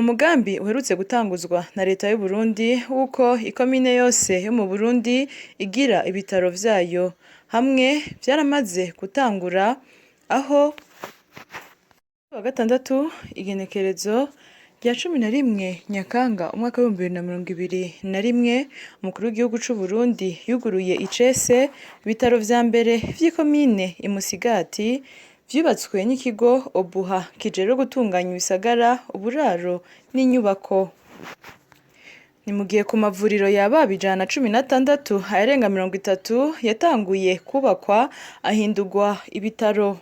Umugambi uherutse gutanguzwa na leta y'u Burundi w'uko ikomine yose yo mu Burundi igira ibitaro vyayo, hamwe vyaramaze gutangura aho wa gatandatu igenekerezo rya 11 Nyakanga umwaka w'2021, umukuru w'igihugu c'u Burundi yuguruye icese ibitaro vya mbere vy'ikomine Imusigati vyubatswe n'ikigo Obuha kijejwe gutunganya ibisagara, uburaro n'inyubako. Ni mu gihe ku mavuriro yababa 116, ayarenga 30 yatanguye kubakwa ahindurwa ibitaro.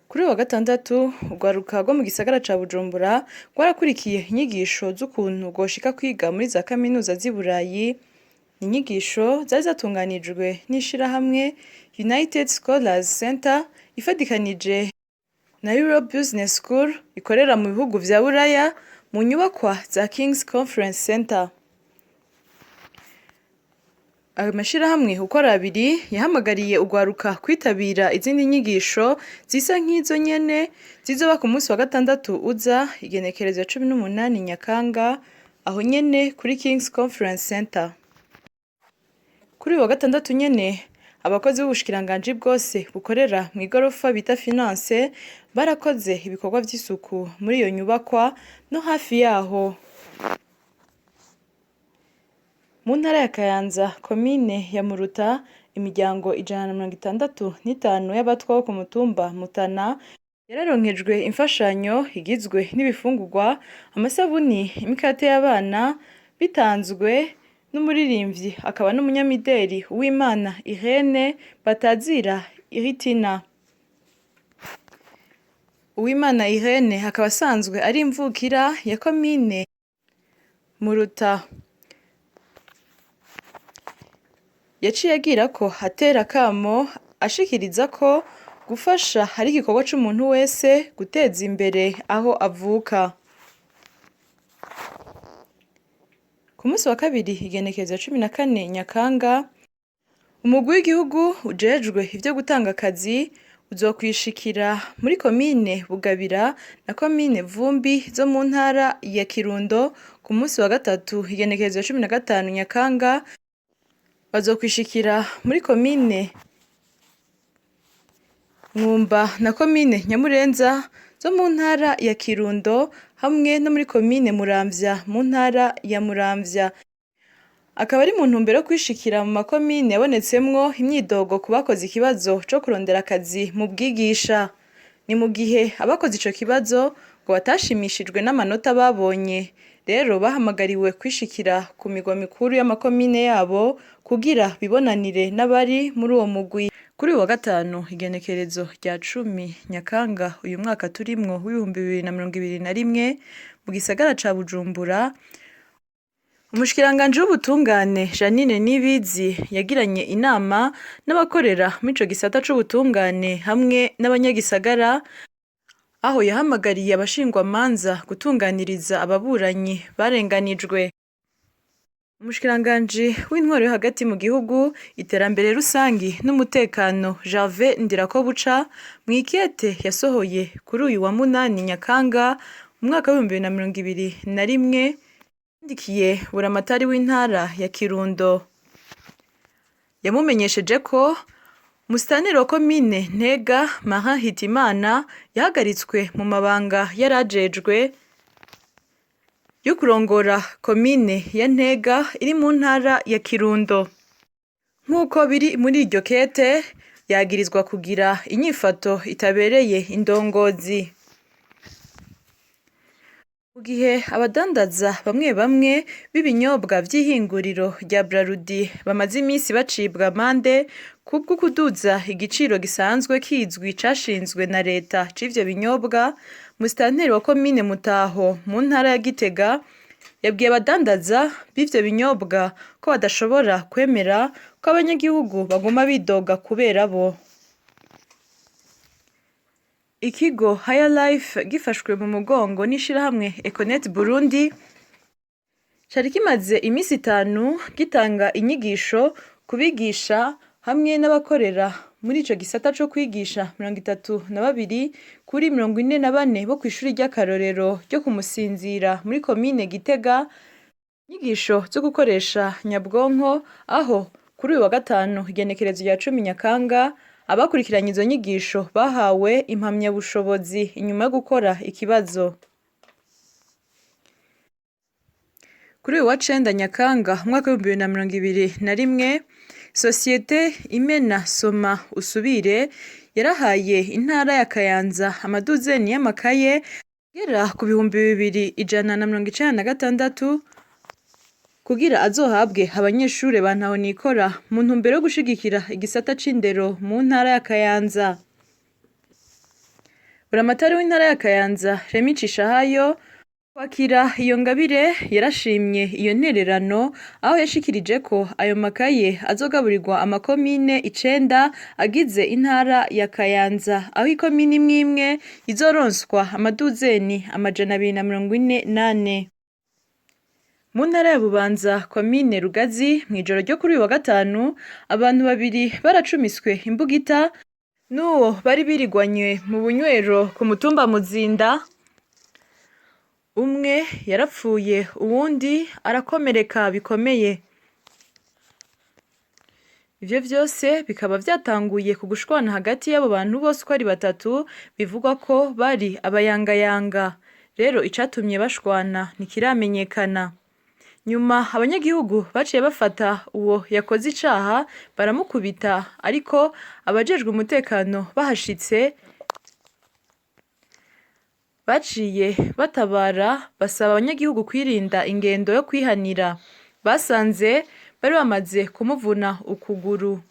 Kuri uyu wa gatandatu, urwaruka rwo mu gisagara ca Bujumbura rwarakurikiye inyigisho z'ukuntu rwoshika kwiga muri za kaminuza z'i Burayi. Ni inyigisho zari zatunganijwe n'ishirahamwe United Scholars Center ifadikanije na Europe Business School ikorera mu bihugu vya Buraya mu nyubakwa za King's Conference Center. Ayo mashirahamwe uko ari abiri yahamagariye urwaruka kwitabira izindi nyigisho zisa nk'izo nyene zizoba ku munsi wa gatandatu uza, igenekerezo ya 18 Nyakanga, aho nyene kuri King's Conference Center. Kuri uyu wa gatandatu nyene, abakozi b'ubushikiranganji bwose bukorera mw'igorofa bita Finance barakoze ibikorwa vy'isuku muri iyo nyubakwa no hafi yaho. Mu ntara ya Kayanza, komine ya Muruta, imiryango 165 y'abatwa bo ku mutumba Mutana yararonkejwe imfashanyo igizwe n'ibifungurwa, amasabuni, imikate y'abana, bitanzwe n'umuririmvyi akaba n'umunyamideri Uwimana Irene batazira Iritina. Uwimana Irene akaba asanzwe ari imvukira ya komine Muruta. Yaciye agira ko atera akamo ashikiriza ko gufasha ari igikorwa c'umuntu wese guteza imbere aho avuka. Ku munsi wa kabiri igenekerezo ya 14 Nyakanga, umugwi w'igihugu ujejwe ivyo gutanga akazi uzokwishikira muri komine Bugabira na komine Vumbi zo mu ntara ya Kirundo. Ku munsi wa gatatu igenekerezo ya 15 Nyakanga bazokwishikira muri komine Mwumba na komine Nyamurenza zo mu ntara ya Kirundo hamwe no muri komine Muramvya mu ntara ya Muramvya. Akaba ari mu ntumbero yo kwishikira mu makomine yabonetsemwo imyidogo ku bakoze ikibazo co kurondera akazi mu bwigisha. Ni mu gihe abakoze ico kibazo ngo batashimishijwe n'amanota babonye, rero bahamagariwe kwishikira ku migwa mikuru y'amakomine yabo kugira bibonanire n'abari muri uwo mugwi. Kuri uyu wa gatanu igenekerezo rya 10 Nyakanga uyu mwaka turimwo w'2021, mu gisagara ca Bujumbura, Umushikiranganji w'ubutungane Jeanine Nibizi yagiranye inama n'abakorera muri ico gisata c'ubutungane hamwe n'abanyagisagara, aho yahamagariye abashingwamanza gutunganiriza ababuranyi barenganijwe. Umushikiranganji w'intwaro yo hagati mu gihugu, iterambere rusangi n'umutekano Gervais Ndirakobuca, mw'ikete yasohoye kuri uyu wa munani Nyakanga umwaka w'2021, yandikiye buramatari w'intara ya Kirundo. Yamumenyesheje ko musitanteri wa komine Ntega Marin Hitimana yahagaritswe mu mabanga yarajejwe yo kurongora komine ya Ntega iri mu ntara ya Kirundo. Nk'uko biri muri iryo kete, yagirizwa kugira inyifato itabereye indongozi. Mu gihe abadandaza bamwe bamwe b'ibinyobwa vy'ihinguriro rya Brarudi bamaze imisi bacibwa amande kubwo kuduza igiciro gisanzwe kizwi cashinzwe na leta c'ivyo binyobwa, musitanteri wa komine Mutaho mu ntara ya Gitega yabwiye abadandaza b'ivyo binyobwa ko badashobora kwemera ko abanyagihugu baguma bidoga kubera bo. Ikigo Higher Life gifashwe mu mugongo n'ishirahamwe Econet Burundi cari kimaze imisi itanu gitanga inyigisho ku bigisha hamwe n'abakorera muri ico gisata co kwigisha 32 kuri 44 bo kw'ishuri ry'akarorero ryo kumusinzira muri komine Gitega, inyigisho zo gukoresha nyabwonko, aho kuri uyu wa gatanu igenekerezo rya 10 Nyakanga abakurikiranye izo nyigisho bahawe impamyabushobozi inyuma yo gukora ikibazo. Kuri uyu wa cenda Nyakanga umwaka w'2021, sosiyete Imena Soma Usubire yarahaye intara ya Kayanza amaduzeni y'amakaye agera ku 2196 kugira azohabwe abanyeshure ba ntahonikora mu ntumbero yo gushigikira igisata c'indero mu ntara ya Kayanza. Buramatari w'intara ya Kayanza Remi Cishahayo kwakira iyo ngabire yarashimye iyo ntererano, aho yashikirije ko ayo makaye azogaburirwa amakomine 9 agize intara ya Kayanza, aho ikomine imwe imwe izoronswa amaduzeni 244. Mu ntara ya Bubanza komine Rugazi, mw'ijoro ryo kuri uyu wa gatanu abantu babiri baracumiswe imbugita n'uwo bari birigwanywe mu bunywero ku mutumba Muzinda. Umwe yarapfuye uwundi arakomereka bikomeye. Ivyo vyose bikaba vyatanguye ku gushwana hagati y'abo bantu bose uko ari batatu, bivugwa ko bari abayangayanga. Rero icatumye bashwana ntikiramenyekana. Nyuma abanyagihugu baciye bafata uwo yakoze icaha baramukubita, ariko abajejwe umutekano bahashitse baciye batabara, basaba abanyagihugu kwirinda ingendo yo kwihanira. Basanze bari bamaze kumuvuna ukuguru.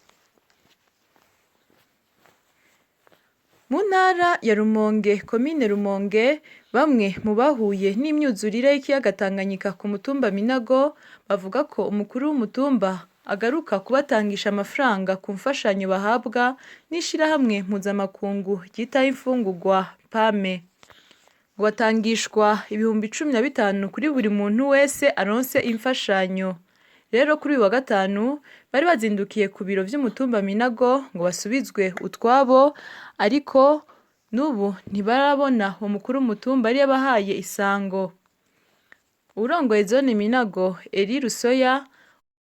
Mu ntara ya Rumonge komine Rumonge, bamwe mu bahuye n'imyuzurire y'ikiyaga Tanganyika ku mutumba Minago bavuga ko umukuru w'umutumba agaruka kubatangisha amafaranga ku mfashanyo bahabwa n'ishirahamwe mpuzamakungu ryitaho imfungurwa PAME. Ngo batangishwa 15,000 kuri buri muntu wese aronse imfashanyo. Rero kuri uyu wa gatanu bari bazindukiye ku biro vy'umutumba Minago ngo basubizwe utwabo, ariko n'ubu ntibarabona uwo mukuru w'umutumba yari yabahaye isango. Uwurongoye zone Minago Eri Rusoya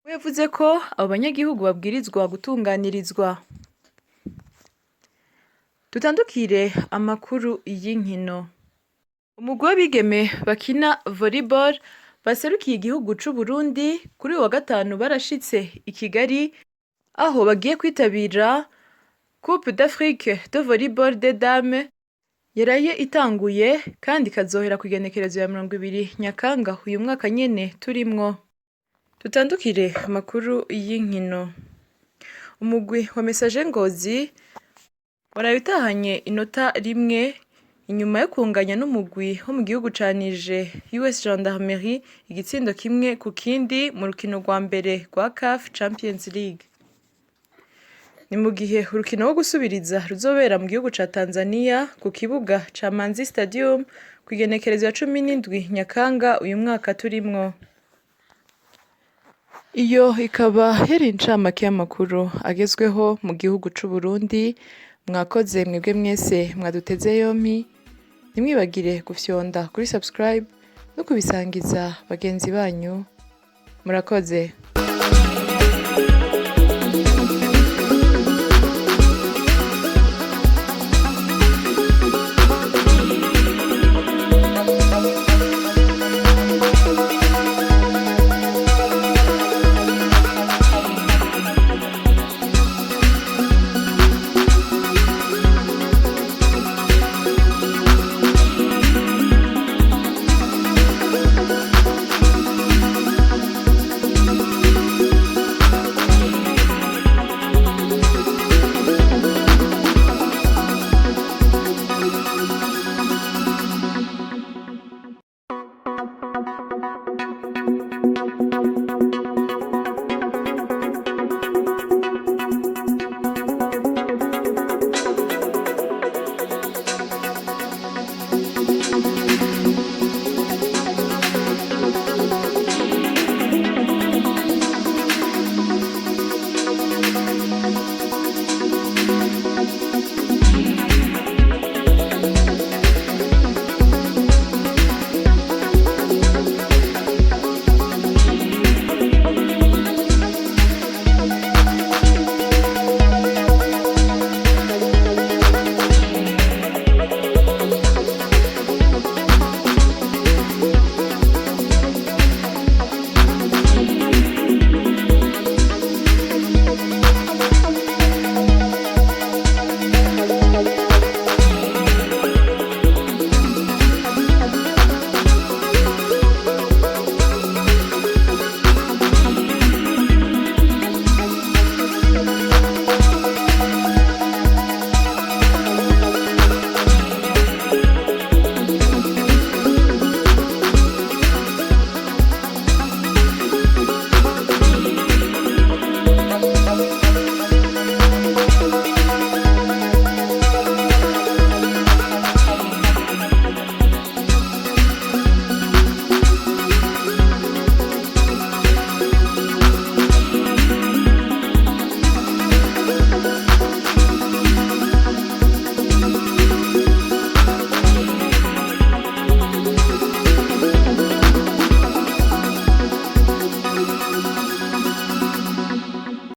we yavuze ko abo banyagihugu babwirizwa gutunganirizwa. Dutandukire amakuru y'inkino. Umugwi w'abigeme bakina volleyball baserukiye igihugu c'u Burundi kuri uyu wa gatanu barashitse i Kigali, aho bagiye kwitabira Coupe d'Afrique de Volleyball des Dames yaraye itanguye kandi ikazohera kw'igenekerezo ya 20 Nyakanga uyu mwaka nyene turimwo. Dutandukire amakuru y'inkino. Umugwi wa Messager Ngozi waraye utahanye inota rimwe inyuma yo kunganya n'umugwi wo mu gihugu ca Niger US Gendarmerie igitsindo kimwe ku kindi mu rukino rwa mbere rwa CAF Champions League. Ni mu gihe urukino rwo gusubiriza ruzobera mu gihugu ca Tanzania ku kibuga ca Manzi Stadium kw'igenekerezo ya 17 Nyakanga uyu mwaka turimwo. Iyo ikaba yari incamake y'amakuru agezweho mu gihugu c'u Burundi. Mwakoze mwebwe mwese mwaduteze yompi, ntimwibagire gufyonda kuri subscribe no kubisangiza bagenzi banyu. Murakoze.